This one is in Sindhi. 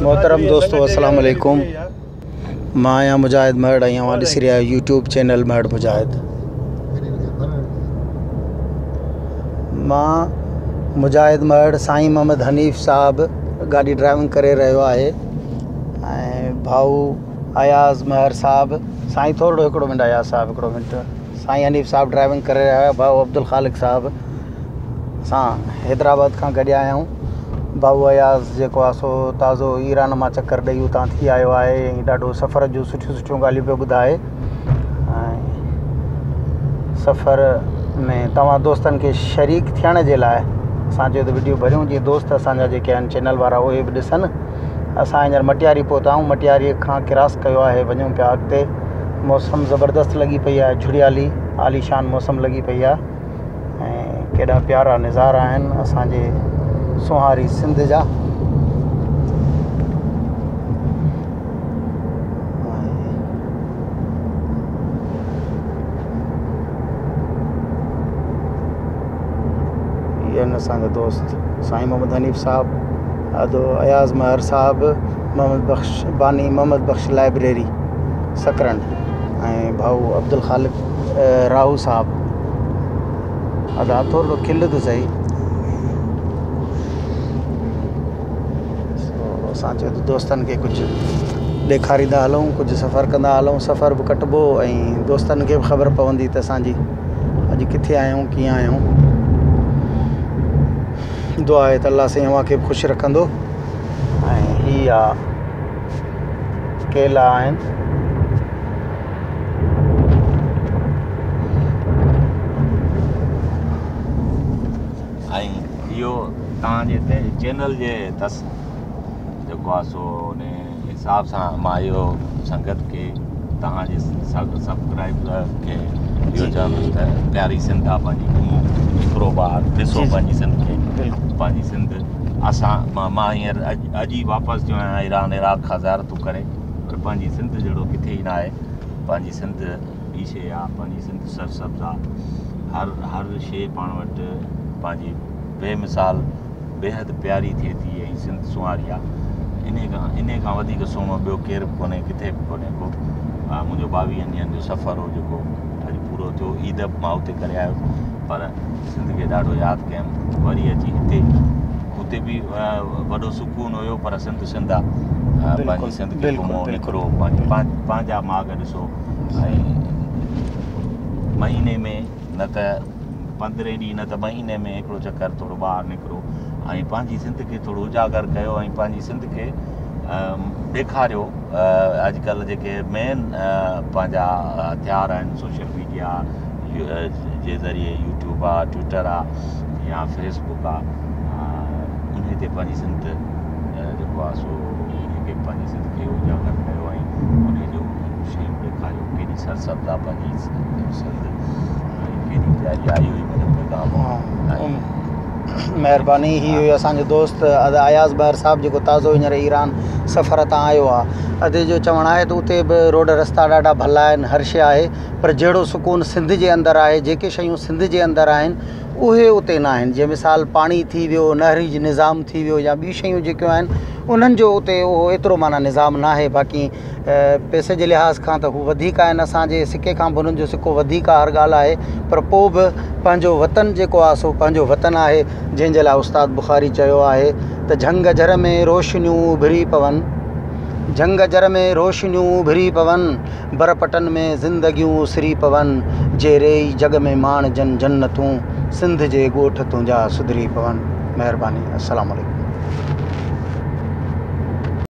محترم دوستو السلام عليڪم مان آهيان مجاهد مهڙ ۽ اوهان ڏسي رهيا آهيو يوٽيوب چينل مهڙ مجاهد مان مجاهد مهڙ سائين محمد حنيف صاحب گاڏي ڊرائيونگ ڪري رهيو آهي ۽ ڀائو اياز مهر صاحب سائين ٿورڙو هڪڙو منٽ اياز صاحب هڪڙو منٽ سائين حنيف صاحب ڊرائيونگ ڪري رهيا آهي ڀائو عبدالخالق صاحب سان حيدرآباد کان گڏيا آهيون ڀائو اياز جيڪو آهي سو تازو ايران مان چڪر ڏئي اتان ٿي آيو آهي ۽ ڏاڍو سفر جون سٺيون سٺيون ڳالهيون پيو ٻڌائي ۽ سفر ۾ توهان دوستن کي شريڪ ٿيڻ جي لاء اسان چيو ته وڊيو ڀريون جيئن دوست اسانجا جيڪي آهن چينل وارا اهي به ڏسن اسان هينئر مٽياري پهتا آهيون مٽياري کان ڪراس ڪيو آهي وڃون پيا اڳتي موسم زبردست لڳي پئي آهي جهڙيالي عاليشان موسم لڳي پئي آهي ۽ ڪيڏا پيارا نظارا آهن اسانجي سونهاري سنڌ جا. هي آهن اسان جا دوست سائين محمد حنيف صاحب ادو اياز مهر صاحب محمد بخش باني محمد بخش لائبريري سڪرنڊ ۽ ڀائو عبدالخالق راهو صاحب ادا ٿورڙو کل ته سهي اسان چيو ته دوستن کي ڪجهه ڏيکاريندا هلون ڪجهه سفر ڪندا هلون سفر به ڪٽبو ۽ دوستن کي به خبر پوندي ته اسان جي اڄ ڪٿي آهيون ڪيئن آهيون دعا آهي ته الله سائين اوهان کي به خوش رکندو ۽ هي آ ڪيلا آهن ۽ اهو توهان جي چينل جي تس جيڪو آهي سو ان حساب سان مان اهو سنگت کي توهان جي سبسڪرائبر کي اهو چوندس ته پياري سنڌ آ پنهنجي گهمو نڪرو ٻاهر ڏسو پنهنجي سنڌ کي پنهنجي سنڌ اسان مان هينئر اڄ ئي واپس ٿيو آهيان ايران عراق کان زيارتون ڪري پر پنهنجي سنڌ جهڙو ڪٿي ئي نه آهي پنهنجي سنڌ ٻي شيء آ پنهنجي سنڌ سرسبز آ هر هر شيء پاڻ وٽ پنهنجي بي مثال بيحد پياري ٿئي ٿي ۽ سنڌ سونهاري آ انهي کان انهي کان وڌيڪ سهڻو ٻيو ڪير به ڪونهي ڪٿي به ڪونهي ڪو منهنجو ٻاويهن ڏينهن جو سفر هو جيڪو اڄ پورو ٿيو عيد به مان اتي ڪري آيس پر سنڌ کي ڏاڍو ياد ڪيم وري اچي هتي هتي به وڏو سڪون هيو پر سنڌ سنڌ آ پنهنجي سنڌ کي گهمو نڪرو پنهنجا ماڳ ڏسو ۽ مهيني ۾ نه ته پندرهين ڏينهن نه ته مهيني ۾ هڪڙو چڪر ٿورو ٻاهر نڪرو ۽ پنهنجي سنڌ کي ٿورو اجاگر ڪيو ۽ پنهنجي سنڌ کي ڏيکاريو اڄڪلهه جيڪي مين پنهنجا هٿيار آهن سوشل ميڊيا جي ذريعي يوٽيوب آ ٽوئٽر آ يا فيس بڪ آ انهي تي پنهنجي سنڌ جيڪو آ سو انهي کي پنهنجي سنڌ کي اجاگر ڪيو ۽ انهي جو شيون ڏيکاريو ڪيڏي سرسبز آ پنهنجي سنڌ ۽ ڪيڏي پياري آ اهو ئي منهنجو پيغام آ مهرباني هي هيو اسان جو دوست ادا اياز مهر صاحب جيڪو تازو هينئر ايران سفر تان آيو آ ادي جو چوڻ آهي ته اتي به روڊ رستا ڏاڍا ڀلا آهن هر شي آهي پر جهڙو سڪون سنڌ جي اندر آهي جيڪي شيون سنڌ جي اندر آهن اهي اتي نه آهن جيئن مثال پاڻي ٿي ويو نهري نظام ٿي ويو يا ٻيون شيون جيڪيون آهن انهن جو اتي اهو ايترو معنيٰ نظام نه آهي باقي پئسي جي لحاظ کان ته هو وڌيڪ آهن اسانجي سڪي کان به انهن جو سڪو وڌيڪ آهي هر ڳالهه آهي پر پوء به پنهنجو وطن جيڪو آهي سو پنهنجو وطن آهي جنهن جي لاء استاد بخاري چيو آهي ته جهنگ جر ۾ روشنيون اڀري پون جهنگ جر ۾ روشنيون اڀري پون برپٽن ۾ زندگيون اسري پون، جي ريئي جڳ ۾ ماڻجن جنتون، سنڌ جي ڳوٺ تنهنجا سڌري پون. مهرباني. السلام عليڪم.